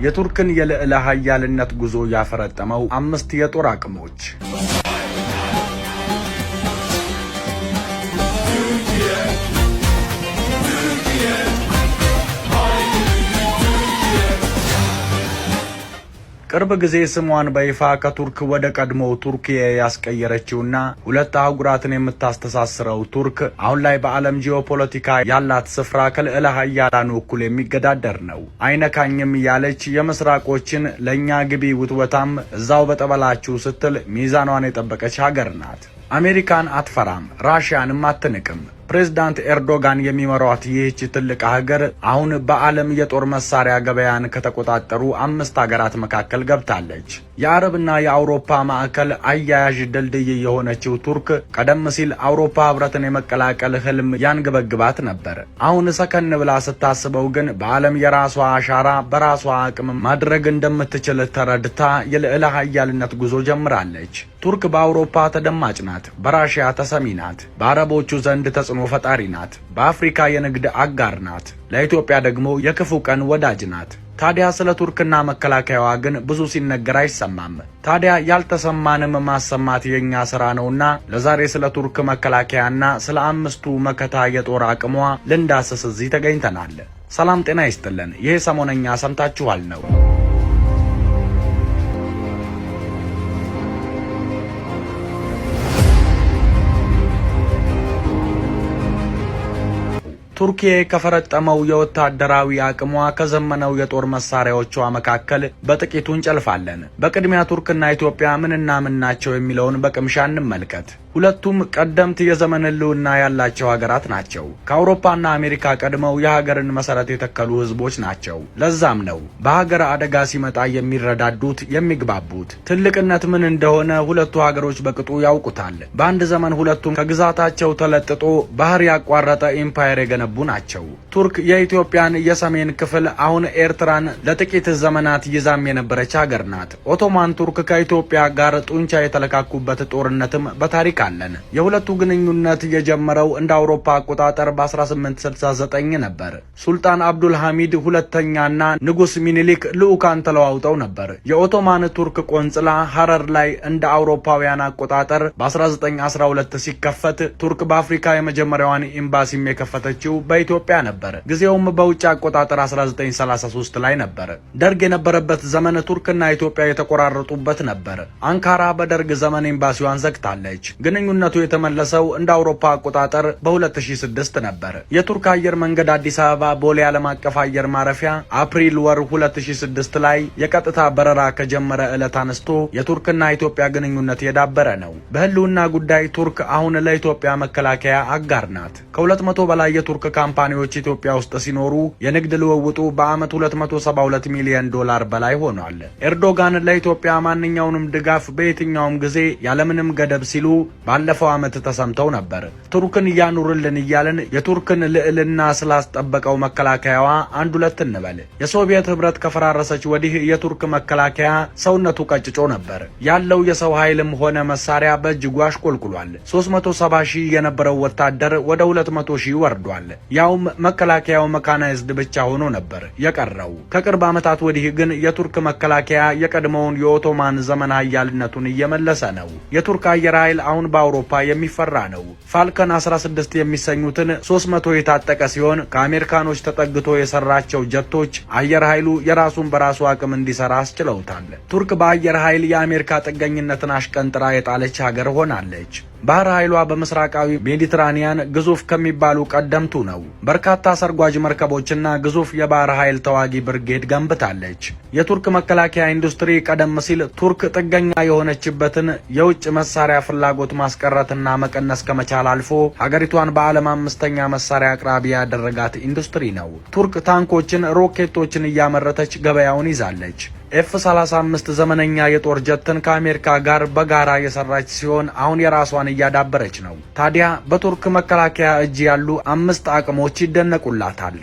የቱርክን የልዕለ ሀያልነት ጉዞ ያፈረጠመው አምስት የጦር አቅሞች። ቅርብ ጊዜ ስሟን በይፋ ከቱርክ ወደ ቀድሞ ቱርኪያ ያስቀየረችውና ሁለት አህጉራትን የምታስተሳስረው ቱርክ አሁን ላይ በዓለም ጂኦፖለቲካ ያላት ስፍራ ከልዕለ ሀያላኑ እኩል የሚገዳደር ነው። አይነካኝም ያለች የምስራቆችን ለእኛ ግቢ ውትወታም እዛው በጠበላችሁ ስትል ሚዛኗን የጠበቀች ሀገር ናት። አሜሪካን አትፈራም፣ ራሽያንም አትንቅም። ፕሬዝዳንት ኤርዶጋን የሚመሯት ይህች ትልቅ ሀገር አሁን በዓለም የጦር መሳሪያ ገበያን ከተቆጣጠሩ አምስት ሀገራት መካከል ገብታለች። የአረብና የአውሮፓ ማዕከል አያያዥ ድልድይ የሆነችው ቱርክ ቀደም ሲል አውሮፓ ህብረትን የመቀላቀል ህልም ያንገበግባት ነበር። አሁን ሰከን ብላ ስታስበው ግን በዓለም የራሷ አሻራ በራሷ አቅም ማድረግ እንደምትችል ተረድታ የልዕለ ሀያልነት ጉዞ ጀምራለች። ቱርክ በአውሮፓ ተደማጭ ናት፣ በራሽያ ተሰሚ ናት፣ በአረቦቹ ዘንድ ተጽዕኖ ፈጣሪ ናት፣ በአፍሪካ የንግድ አጋር ናት፣ ለኢትዮጵያ ደግሞ የክፉ ቀን ወዳጅ ናት። ታዲያ ስለ ቱርክና መከላከያዋ ግን ብዙ ሲነገር አይሰማም። ታዲያ ያልተሰማንም ማሰማት የኛ ስራ ነውና ለዛሬ ስለ ቱርክ መከላከያና ስለ አምስቱ መከታ የጦር አቅሟ ልንዳስስ እዚህ ተገኝተናል። ሰላም ጤና ይስጥልን። ይህ ሰሞነኛ ሰምታችኋል ነው። ቱርኪዬ ከፈረጠመው የወታደራዊ አቅሟ ከዘመነው የጦር መሳሪያዎቿ መካከል በጥቂቱ እንጨልፋለን። በቅድሚያ ቱርክና ኢትዮጵያ ምንና ምን ናቸው የሚለውን በቅምሻ እንመልከት። ሁለቱም ቀደምት የዘመን ህልውና ያላቸው ሀገራት ናቸው። ከአውሮፓና አሜሪካ ቀድመው የሀገርን መሰረት የተከሉ ህዝቦች ናቸው። ለዛም ነው በሀገር አደጋ ሲመጣ የሚረዳዱት፣ የሚግባቡት። ትልቅነት ምን እንደሆነ ሁለቱ ሀገሮች በቅጡ ያውቁታል። በአንድ ዘመን ሁለቱም ከግዛታቸው ተለጥጦ ባህር ያቋረጠ ኢምፓየር የገነቡ ናቸው። ቱርክ የኢትዮጵያን የሰሜን ክፍል አሁን ኤርትራን ለጥቂት ዘመናት ይዛም የነበረች ሀገር ናት። ኦቶማን ቱርክ ከኢትዮጵያ ጋር ጡንቻ የተለካኩበት ጦርነትም በታሪክ አለን። የሁለቱ ግንኙነት የጀመረው እንደ አውሮፓ አቆጣጠር በ1869 ነበር። ሱልጣን አብዱል ሐሚድ ሁለተኛና ንጉስ ሚኒሊክ ልዑካን ተለዋውጠው ነበር። የኦቶማን ቱርክ ቆንጽላ ሐረር ላይ እንደ አውሮፓውያን አቆጣጠር በ1912 ሲከፈት ቱርክ በአፍሪካ የመጀመሪያዋን ኤምባሲም የከፈተችው በኢትዮጵያ ነበር። ጊዜውም በውጭ አቆጣጠር 1933 ላይ ነበር። ደርግ የነበረበት ዘመን ቱርክና ኢትዮጵያ የተቆራረጡበት ነበር። አንካራ በደርግ ዘመን ኤምባሲዋን ዘግታለች። ግንኙነቱ የተመለሰው እንደ አውሮፓ አቆጣጠር በ2006 ነበር። የቱርክ አየር መንገድ አዲስ አበባ ቦሌ ዓለም አቀፍ አየር ማረፊያ አፕሪል ወር 2006 ላይ የቀጥታ በረራ ከጀመረ ዕለት አንስቶ የቱርክና ኢትዮጵያ ግንኙነት የዳበረ ነው። በህልውና ጉዳይ ቱርክ አሁን ለኢትዮጵያ መከላከያ አጋር ናት። ከ200 በላይ የቱርክ ካምፓኒዎች ኢትዮጵያ ውስጥ ሲኖሩ የንግድ ልውውጡ በዓመት 272 ሚሊዮን ዶላር በላይ ሆኗል። ኤርዶጋን ለኢትዮጵያ ማንኛውንም ድጋፍ በየትኛውም ጊዜ ያለምንም ገደብ ሲሉ ባለፈው ዓመት ተሰምተው ነበር። ቱርክን እያኑርልን እያልን የቱርክን ልዕልና ስላስጠበቀው መከላከያዋ አንድ ሁለት እንበል። የሶቪየት ህብረት ከፈራረሰች ወዲህ የቱርክ መከላከያ ሰውነቱ ቀጭጮ ነበር። ያለው የሰው ኃይልም ሆነ መሳሪያ በእጅጉ አሽቆልቁሏል። 370 ሺህ የነበረው ወታደር ወደ 200 ሺህ ወርዷል። ያውም መከላከያው መካናይዝድ ብቻ ሆኖ ነበር የቀረው። ከቅርብ ዓመታት ወዲህ ግን የቱርክ መከላከያ የቀድሞውን የኦቶማን ዘመን ኃያልነቱን እየመለሰ ነው። የቱርክ አየር ኃይል አሁን በአውሮፓ የሚፈራ ነው። ፋልከን 16 የሚሰኙትን 300 የታጠቀ ሲሆን ከአሜሪካኖች ተጠግቶ የሰራቸው ጀቶች አየር ኃይሉ የራሱን በራሱ አቅም እንዲሰራ አስችለውታል። ቱርክ በአየር ኃይል የአሜሪካ ጥገኝነትን አሽቀንጥራ የጣለች ሀገር ሆናለች። ባህር ኃይሏ በምስራቃዊ ሜዲትራኒያን ግዙፍ ከሚባሉ ቀደምቱ ነው። በርካታ ሰርጓጅ መርከቦችና ግዙፍ የባህር ኃይል ተዋጊ ብርጌድ ገንብታለች። የቱርክ መከላከያ ኢንዱስትሪ ቀደም ሲል ቱርክ ጥገኛ የሆነችበትን የውጭ መሳሪያ ፍላጎት ማስቀረትና መቀነስ ከመቻል አልፎ ሀገሪቷን በዓለም አምስተኛ መሳሪያ አቅራቢ ያደረጋት ኢንዱስትሪ ነው። ቱርክ ታንኮችን፣ ሮኬቶችን እያመረተች ገበያውን ይዛለች። ኤፍ 35 ዘመነኛ የጦር ጀትን ከአሜሪካ ጋር በጋራ የሰራች ሲሆን አሁን የራሷን እያዳበረች ነው። ታዲያ በቱርክ መከላከያ እጅ ያሉ አምስት አቅሞች ይደነቁላታል።